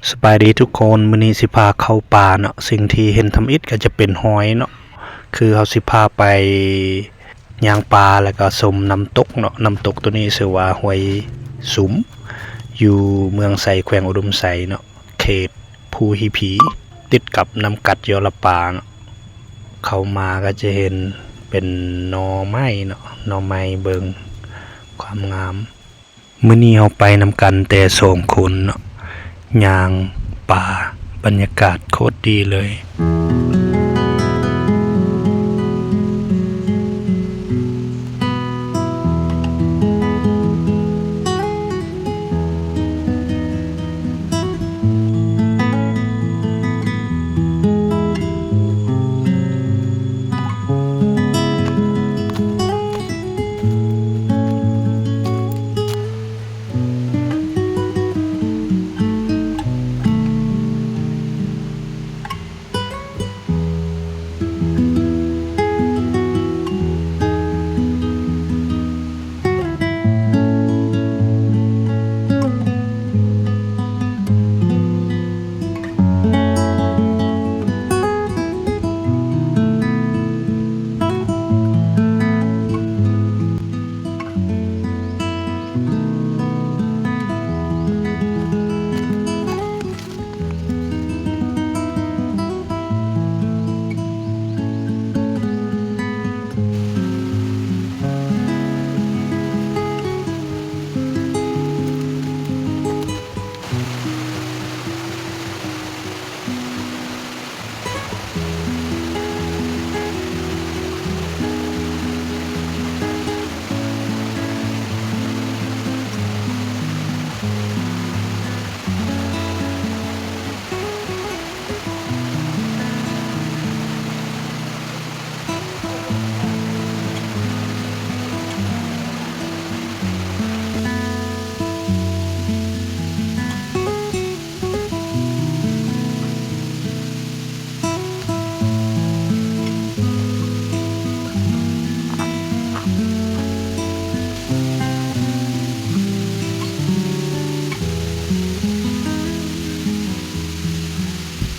ສະບາຍດີທຸກຄົນ, ມື້ນີ້ຊິພາເຂົ້າປ່າເນາະ, ສິ່ງທີ່ເຫັນທຳອິດກໍຈະເປັນຫອຍເນາະ, ຄືເຮົາຊິພາໄປຍ່າງປ່າ ແລ້ວກໍຊົມນ້ຳຕົກເນາະ. ນ້ຳຕົກໂຕນີ້ຊື່ວ່າຫ້ວຍສຸມ ຢູ່ເມືອງໄຊ ແຂວງອຸດົມໄຊເນາະ, ເຂດພູຫີຜີ ຕິດກັບນ້ຳກັດຍໍລະປາເນາະ. ເຂົ້າມາກໍຈະເຫັນເປັນໜໍ່ໄມ້ເນາະ, ໜໍ່ໄມ້ ເບິ່ງຄວາມງາມ. ມື້ນີ້ເຮົາໄປນຳກັນແຕ່ສອງຄົນເນາະ, ຍ່າງປ່າ ບັນຍາກາດໂຄດດີເລີຍ.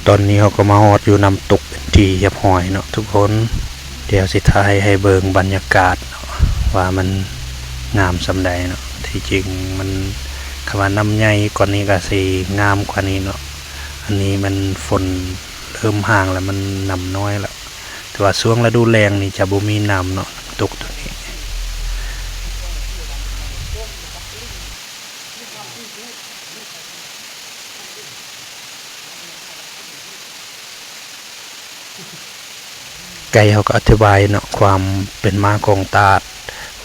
ຕອນນີ້ເຮົາກໍມາຮອດຢູ່ນ້ຳຕົກເປັນທີ່ຮຽບຮ້ອຍເນາະທຸກຄົນ. ດຽວຊິຖ່າຍໃຫ້ເບິ່ງບັນຍາກາດເນາະ ວ່າມັນງາມສ່ຳໃດເນາະ. ທີ່ຈິງມັນ ຄຳວ່ານ້ຳໃຫຍ່ກວ່ານີ້ກໍຊິງາມກວ່ານີ້ເນາະ. ອັນນີ້ມັນຝົນເລີ່ມຫ່າງແລ້ວ ມັນນ້ຳນ້ອຍແລ້ວ, ແຕ່ວ່າຊ່ວງລະດູແລ້ງນີ້ຈະບໍ່ມີນ້ຳເນາະ, ນ້ຳຕົກໂຕນີ້. ໄກເຮົາກໍອະທິບາຍເນາະ ຄວາມເປັນມາຂອງຕາດ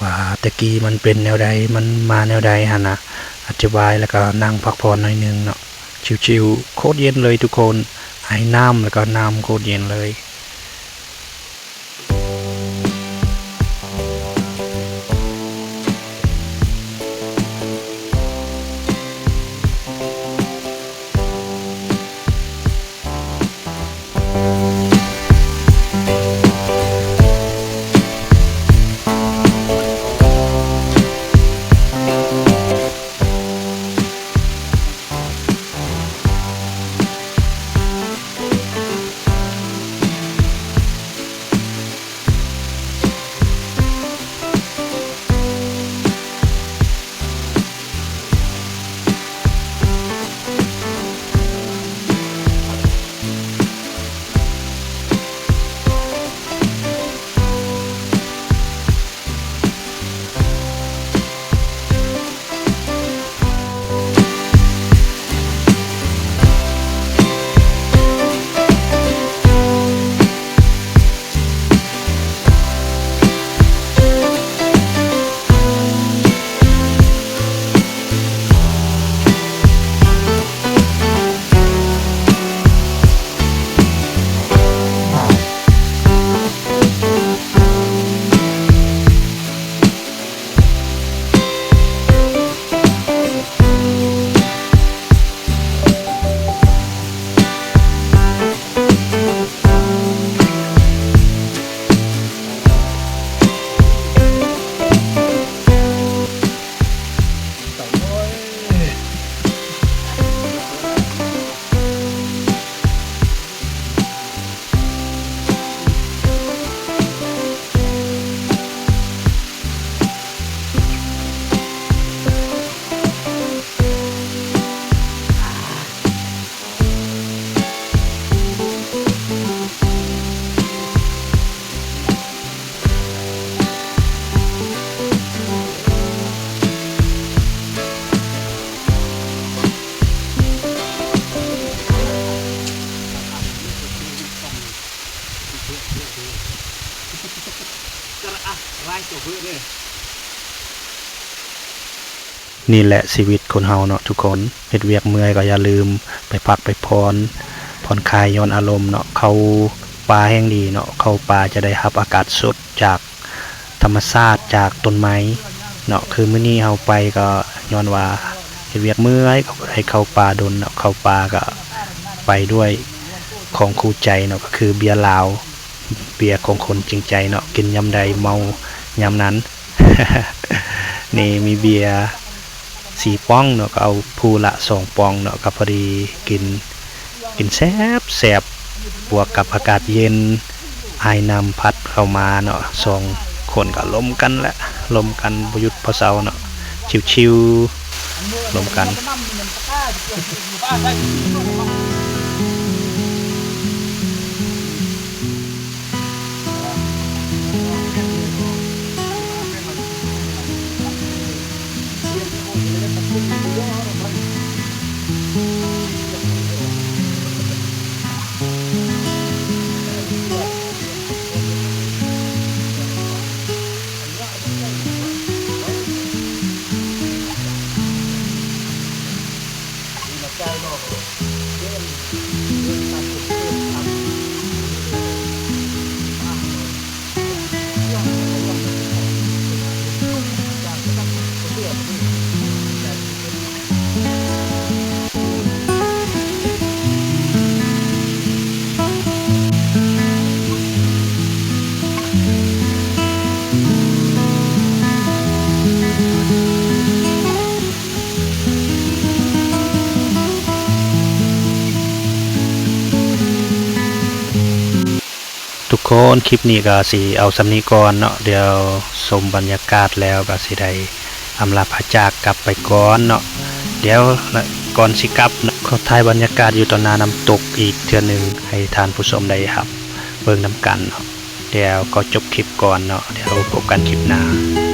ວ່າແຕ່ກີ້ມັນເປັນແນວໃດ ມັນມາແນວໃດຫັ້ນນະ, ອະທິບາຍ ແລ້ວກໍນັ່ງພັກຜ່ອນໜ້ອຍໜຶ່ງເນາະ. ຊິວໆ ໂຄດເຢັນເລີຍທຸກຄົນ, ໄອນ້ຳ ແລ້ວກໍນ້ຳໂຄດເຢັນເລີຍ. ນີ້ແຫຼະຊີວິດຄົນເຮົາເນາະທຸກຄົນ, ເຮັດວຽກເມື່ອຍກໍຢ່າລືມໄປພັກໄປຜ່ອນ ຜ່ອນຄາຍຢ່ອນອາລົມເນາະ. ເຂົ້າປ່າແຮ່ງດີເນາະ, ເຂົ້າປ່າຈະໄດ້ຮັບອາກາດສົດຈາກທຳມະຊາດ ຈາກຕົ້ນໄມ້ເນາະ. ຄືມື້ນີ້ເຮົາໄປກໍຍ້ອນວ່າເຮັດວຽກເມື່ອຍ ກໍບໍ່ໄດ້ເຂົ້າປ່າດົນເນາະ. ເຂົ້າປ່າກໍໄປດ້ວຍຂອງຄູ່ໃຈເນາະ, ກໍຄືເບຍລາວ ເບຍຂອງຄົນຈິງໃຈເນາະ, ກິນຍາມໃດເມົາຍາມນັ້ນ. ນີ້ມີເບຍສີ່ປ່ອງເນາະ, ກໍເອົາຜູ້ລະສອງປ່ອງເນາະ, ກໍພໍດີກິນ ກິນແຊບໆ ບວກກັບອາກາດເຢັນ ອາຍນ້ຳພັດເຂົ້າມາເນາະ, ສອງຄົນກໍລົມກັນແຫຼະ ລົມກັນບໍ່ຢຸດບໍ່ເຊົາເນາະ, ຊິວໆ ລົມກັນ. ທຸກຄົນ ຄລິບນີ້ກໍຊິເອົາສ່ຳນີ້ກ່ອນເນາະ, ດຽວຊົມບັນຍາກາດແລ້ວກໍຊິໄດ້ອຳລາພາຈາກກັບໄປກ່ອນເນາະ. ດຽວກ່ອນຊິກັບເນາະ ຂໍຖ່າຍບັນຍາກາດຢູ່ຕໍ່ໜ້ານ້ຳຕົກອີກເທື່ອໜຶ່ງ ໃຫ້ທ່ານຜູ້ຊົມໄດ້ຮັບເບິ່ງນຳກັນເນາະ. ດຽວຂໍຈົບຄລິບກ່ອນເນາະ, ດຽວພົບກັນຄລິບໜ້າ.